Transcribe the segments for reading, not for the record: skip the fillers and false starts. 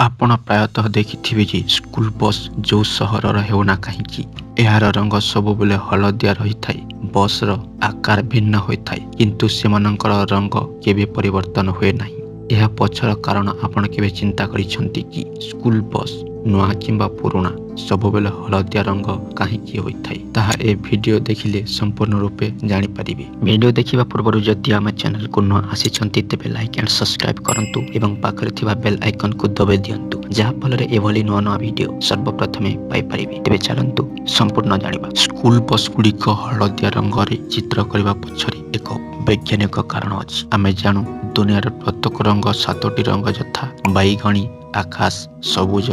ଆପଣ ପ୍ରାୟତଃ ଦେଖିଥିବେ ଯେ ସ୍କୁଲ ବସ୍ ଯେଉଁ ସହରର ହେଉନା କାହିଁକି, ଏହାର ରଙ୍ଗ ସବୁବେଳେ ହଳଦିଆ ରହିଥାଏ। ବସ୍ର ଆକାର ଭିନ୍ନ ହୋଇଥାଏ, କିନ୍ତୁ ସେମାନଙ୍କର ରଙ୍ଗ କେବେ ପରିବର୍ତ୍ତନ ହୁଏ ନାହିଁ। ଏହା ପଛର କାରଣ ଆପଣ କେବେ ଚିନ୍ତା କରିଛନ୍ତି କି? ସ୍କୁଲ ବସ୍ ନୂଆ କିମ୍ବା ପୁରୁଣା, ସବୁବେଳେ ହଳଦିଆ ରଙ୍ଗ କାହିଁକି ହୋଇଥାଏ, ତାହା ଏ ଭିଡିଓ ଦେଖିଲେ ସମ୍ପୂର୍ଣ୍ଣ ରୂପେ ଜାଣିପାରିବେ। ଭିଡିଓ ଦେଖିବା ପୂର୍ବରୁ ଯଦି ଆମ ଚ୍ୟାନେଲକୁ ନୂଆ ଆସିଛନ୍ତି, ତେବେ ଲାଇକ୍ ଆଣ୍ଡ ସବସ୍କ୍ରାଇବ୍ କରନ୍ତୁ ଏବଂ ପାଖରେ ଥିବା ବେଲ୍ ଆଇକନକୁ ଦବାଇ ଦିଅନ୍ତୁ, ଯାହାଫଳରେ ଏଭଳି ନୂଆ ନୂଆ ଭିଡିଓ ସର୍ବପ୍ରଥମେ ପାଇପାରିବେ। ତେବେ ଚାଲନ୍ତୁ ସମ୍ପୂର୍ଣ୍ଣ ଜାଣିବା। ସ୍କୁଲ ବସ୍ ଗୁଡ଼ିକ ହଳଦିଆ ରଙ୍ଗରେ ଚିତ୍ର କରିବା ପଛରେ ଏକ ବୈଜ୍ଞାନିକ କାରଣ ଅଛି। ଆମେ ଜାଣୁ, ଦୁନିଆର ପ୍ରତ୍ୟେକ ରଙ୍ଗ ସାତୋଟି ରଙ୍ଗ, ଯଥା ବାଇଗଣୀ, ଆକାଶ, ସବୁଜ,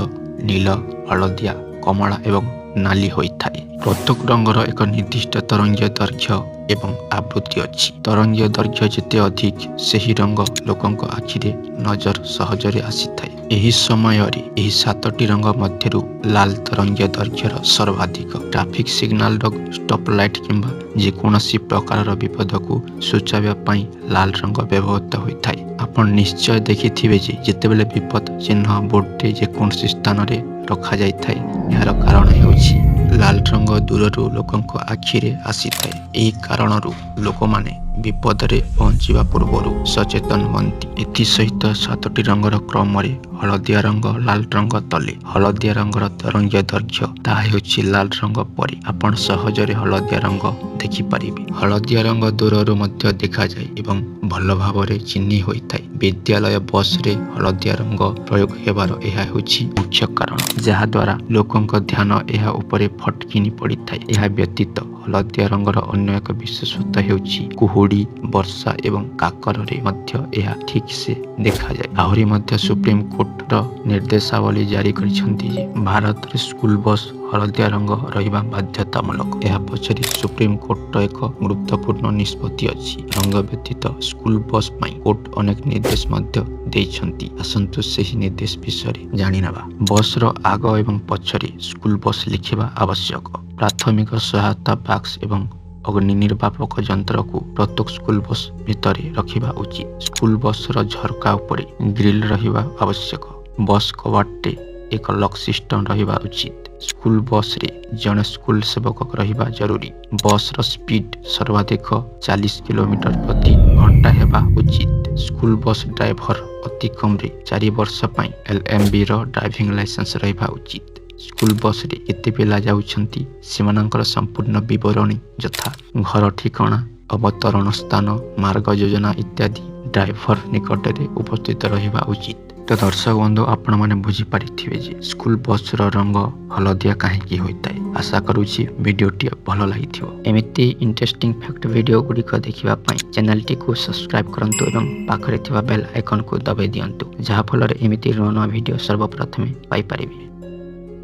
ନୀଳ, ହଳଦିଆ, କମଳା ଏବଂ ନାଲି ହୋଇଥାଏ। ପ୍ରତ୍ୟେକ ରଙ୍ଗର ଏକ ନିର୍ଦ୍ଦିଷ୍ଟ ତରଙ୍ଗୀୟ ଦୈର୍ଘ୍ୟ ଏବଂ ଆବୃତ୍ତି ଅଛି। ତରଙ୍ଗୀୟ ଦୈର୍ଘ୍ୟ ଯେତେ ଅଧିକ, ସେହି ରଙ୍ଗ ଲୋକଙ୍କ ଆଖିରେ ନଜର ସହଜରେ ଆସିଥାଏ। ଏହି ସମୟରେ ଏହି ସାତଟି ରଙ୍ଗ ମଧ୍ୟରୁ ଲାଲ ତରଙ୍ଗୀୟ ଦୈର୍ଘ୍ୟର ସର୍ବାଧିକ। ଟ୍ରାଫିକ ସିଗ୍ନାଲର ଷ୍ଟପ୍ ଲାଇଟ୍ କିମ୍ବା ଯେକୌଣସି ପ୍ରକାରର ବିପଦକୁ ସୂଚାଇବା ପାଇଁ ଲାଲ ରଙ୍ଗ ବ୍ୟବହୃତ ହୋଇଥାଏ। ଆପଣ ନିଶ୍ଚୟ ଦେଖିଥିବେ ଯେ ଯେତେବେଳେ ବିପଦ ଚିହ୍ନ ବୋର୍ଡଟି ଯେକୌଣସି ସ୍ଥାନରେ ରଖାଯାଇଥାଏ, ଏହାର କାରଣ ହେଉଛି ଲାଲ ରଙ୍ଗ ଦୂରରୁ ଲୋକଙ୍କ ଆଖିରେ ଆସିଥାଏ। ଏହି କାରଣରୁ ଲୋକମାନେ ବିପଦରେ ପହଞ୍ଚିବା ପୂର୍ବରୁ ସଚେତନ ହୁଅନ୍ତି। ଏଥିସହିତ ସାତୋଟି ରଙ୍ଗର କ୍ରମରେ ହଳଦିଆ ରଙ୍ଗ ଲାଲ ରଙ୍ଗ ତଳେ। ହଳଦିଆ ରଙ୍ଗର ତରଙ୍ଗୀୟ ଦୈର୍ଘ୍ୟ, ତାହା ହେଉଛି ଲାଲ ରଙ୍ଗ ପରି। ଆପଣ ସହଜରେ ହଳଦିଆ ରଙ୍ଗ ଦେଖିପାରିବେ। ହଳଦିଆ ରଙ୍ଗ ଦୂରରୁ ମଧ୍ୟ ଦେଖାଯାଏ ଏବଂ ଭଲ ଭାବରେ ଚିହ୍ନି ହୋଇଥାଏ। ବିଦ୍ୟାଳୟ ବସ୍ରେ ହଳଦିଆ ରଙ୍ଗ ପ୍ରୟୋଗ ହେବାର ଏହା ହେଉଛି ମୁଖ୍ୟ କାରଣ, ଯାହାଦ୍ୱାରା ଲୋକଙ୍କ ଧ୍ୟାନ ଏହା ଉପରେ ଫଟକିନି ପଡ଼ିଥାଏ। ଏହା ବ୍ୟତୀତ ହଳଦିଆ ରଙ୍ଗର ଅନ୍ୟ ଏକ ବିଶେଷତ୍ୱ ହେଉଛି କୁହୁଡ଼ି, ବର୍ଷା ଏବଂ କାକରରେ ମଧ୍ୟ ଏହା ଠିକ୍ ସେ ଦେଖାଯାଏ। ଆହୁରି ମଧ୍ୟ ସୁପ୍ରିମକୋର୍ଟର ନିର୍ଦ୍ଦେଶାବଳୀ ଜାରି କରିଛନ୍ତି ଯେ ଭାରତରେ ସ୍କୁଲ ବସ୍ ହଳଦିଆ ରଙ୍ଗ ରହିବା ବାଧ୍ୟତାମୂଳକ। ଏହା ପଛରେ ସୁପ୍ରିମକୋର୍ଟର ଏକ ଗୁରୁତ୍ୱପୂର୍ଣ୍ଣ ନିଷ୍ପତ୍ତି ଅଛି। ରଙ୍ଗ ବ୍ୟତୀତ ସ୍କୁଲ ବସ୍ ପାଇଁ କୋର୍ଟ ଅନେକ ନିର୍ଦ୍ଦେଶ ମଧ୍ୟ ଦେଇଛନ୍ତି। ଆସନ୍ତୁ ସେହି ନିର୍ଦ୍ଦେଶ ବିଷୟରେ ଜାଣିନେବା। ବସ୍ର ଆଗ ଏବଂ ପଛରେ ସ୍କୁଲ ବସ୍ ଲେଖିବା ଆବଶ୍ୟକ। ପ୍ରାଥମିକ ସହାୟତା ବାକ୍ସ ଏବଂ ଅଗ୍ନି ନିର୍ବାପକ ଯନ୍ତ୍ରକୁ ପ୍ରତ୍ୟେକ ସ୍କୁଲ ବସ୍ ଭିତରେ ରଖିବା ଉଚିତ। ସ୍କୁଲ ବସ୍ର ଝରକା ଉପରେ ଗ୍ରିଲ୍ ରହିବା ଆବଶ୍ୟକ। ବସ୍ କବାଟରେ ଏକ ଲକ୍ ସିଷ୍ଟମ ରହିବା ଉଚିତ। ସ୍କୁଲ ବସ୍ରେ ଜଣେ ସ୍କୁଲ ସେବକ ରହିବା ଜରୁରୀ। ବସ୍ର ସ୍ପିଡ୍ ସର୍ବାଧିକ 40 କିଲୋମିଟର ପ୍ରତି ଘଣ୍ଟା ହେବା ଉଚିତ। ସ୍କୁଲ ବସ୍ ଡ୍ରାଇଭର ଅତି କମରେ 4 ବର୍ଷ ପାଇଁ ଏଲ୍ଏମ୍ବିର ଡ୍ରାଇଭିଂ ଲାଇସେନ୍ସ ରହିବା ଉଚିତ। ସ୍କୁଲ ବସ୍ରେ କେତେ ପିଲା ଯାଉଛନ୍ତି, ସେମାନଙ୍କର ସମ୍ପୂର୍ଣ୍ଣ ବିବରଣୀ, ଯଥା ଘର ଠିକଣା, ଅବତରଣ ସ୍ଥାନ, ମାର୍ଗ ଯୋଜନା ଇତ୍ୟାଦି ଡ୍ରାଇଭର ନିକଟରେ ଉପସ୍ଥିତ ରହିବା ଉଚିତ। ତ ଦର୍ଶକ ବନ୍ଧୁ, ଆପଣମାନେ ବୁଝିପାରିଥିବେ ଯେ ସ୍କୁଲ ବସ୍ର ରଙ୍ଗ ହଳଦିଆ କାହିଁକି ହୋଇଥାଏ। ଆଶା କରୁଛି ଭିଡ଼ିଓଟି ଭଲ ଲାଗିଥିବ। ଏମିତି ଇଣ୍ଟରେଷ୍ଟିଂ ଫ୍ୟାକ୍ଟ ଭିଡ଼ିଓ ଗୁଡ଼ିକ ଦେଖିବା ପାଇଁ ଚ୍ୟାନେଲଟିକୁ ସବସ୍କ୍ରାଇବ୍ କରନ୍ତୁ ଏବଂ ପାଖରେ ଥିବା ବେଲ୍ ଆଇକନକୁ ଦବାଇ ଦିଅନ୍ତୁ, ଯାହାଫଳରେ ଏମିତି ନୂଆ ନୂଆ ଭିଡ଼ିଓ ସର୍ବପ୍ରଥମେ ପାଇପାରିବେ।